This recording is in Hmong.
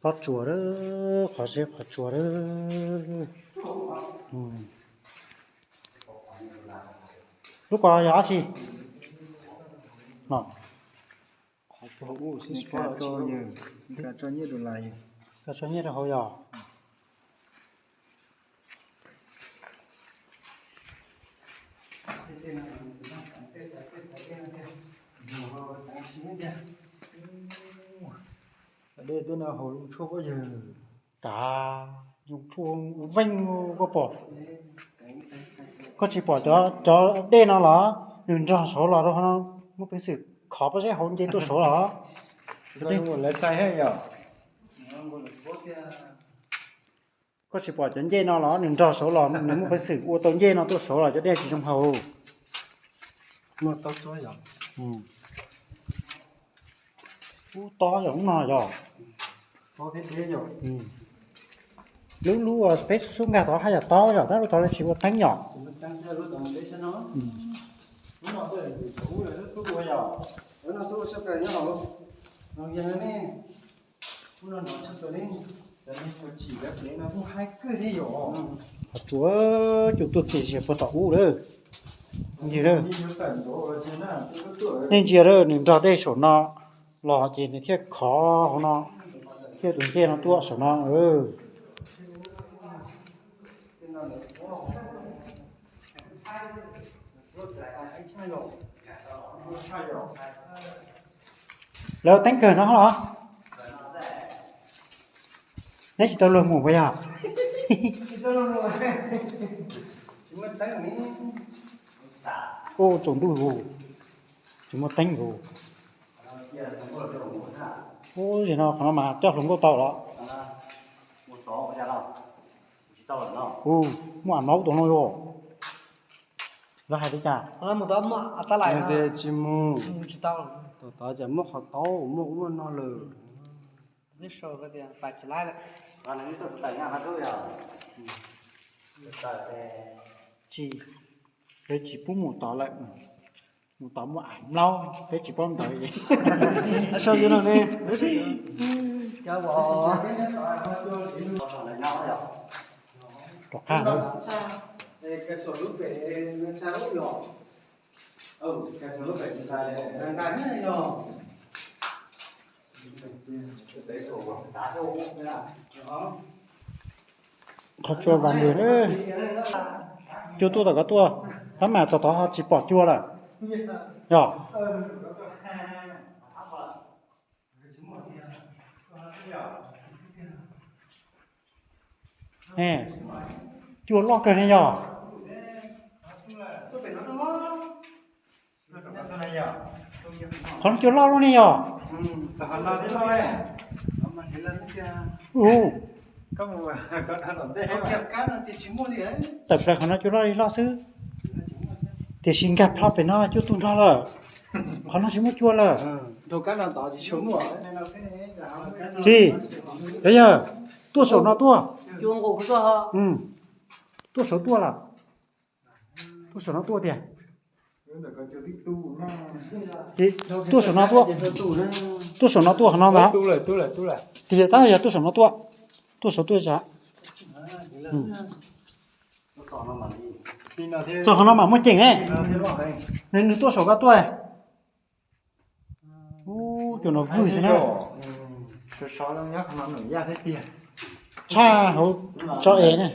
Qhov tsua, qhov zeb qhov tsua. Lub ko yog dab tsi no? Tso nyiaj rau hauv yog. Dej twb no haus zoo tshuaj pob yawg. Kav zoo tshuaj veej koj pom. Koj tsis pom cov dej no los nws nrog saud los rau no, muaj peev xwm khov pob zeb hauv nce tuaj saud los. Koj tsis pom cov ncej no los nws nrog saud los nws muaj peev xwm ua tau ncej no tuaj saud los cov dej tsis zoo haus. Ub tob yog ub no yog. Lub lub peb xub nkag tod haj yam tob yog tab lub tod lawv tsis ua teeb yom. Qhov tsua cua tuaj txias zias puag tom ub lawm. Ntsia, nej ntsia lawm, nws nrog dej saum no los ces nws thiaj khov hauv no, thiaj tus ncej no tuaj saum no. Lawv teeb kawg no los? Neb tsis tau luag mus puas yog? Ub, tsaus ntuj zus, tsis muaj teeb zus. Ub, zim no qhov no mas coj hluas nkauj tau los? Ub, muaj a maub tus no yom. Lawv hais li cas? Tsis mus. Tom tod ces muaj qhov taub muaj ub muaj no lawm. Tsis, peb tsis pub mus tod lawm. Mus tod muaj a maub, peb tsis paub ntawd. Rov qab. Qhov tsua vas nws, cua tuaj tom ko tuaj, tab mas txog tod ho tsis pom cua lawm. Yog. Cua loj kawg ne yog. Qhov no cua loj loj ne yog. Ub, tawm plaws qhov no cua loj li loj xwb, tiam sis nkag plho pem no cua tu nrho lawm. Qhov no tsis muaj cua lawm. Tsis, yog, yog, tuaj saum no tuaj. Tuaj saum tuaj lawm. Tuaj saum no tuaj tiag. Tuaj saum no tuaj. Tuaj saum no tuaj qhov no ntag. Tiag tab yog tuaj saum no tuaj. Tuaj saum tuaj tsam. Txog qhov no mam muaj ceem ne. Nws tuaj saum ko tuaj. Ub, cua no vwj xwb na. Tshaj hauv tso es ne.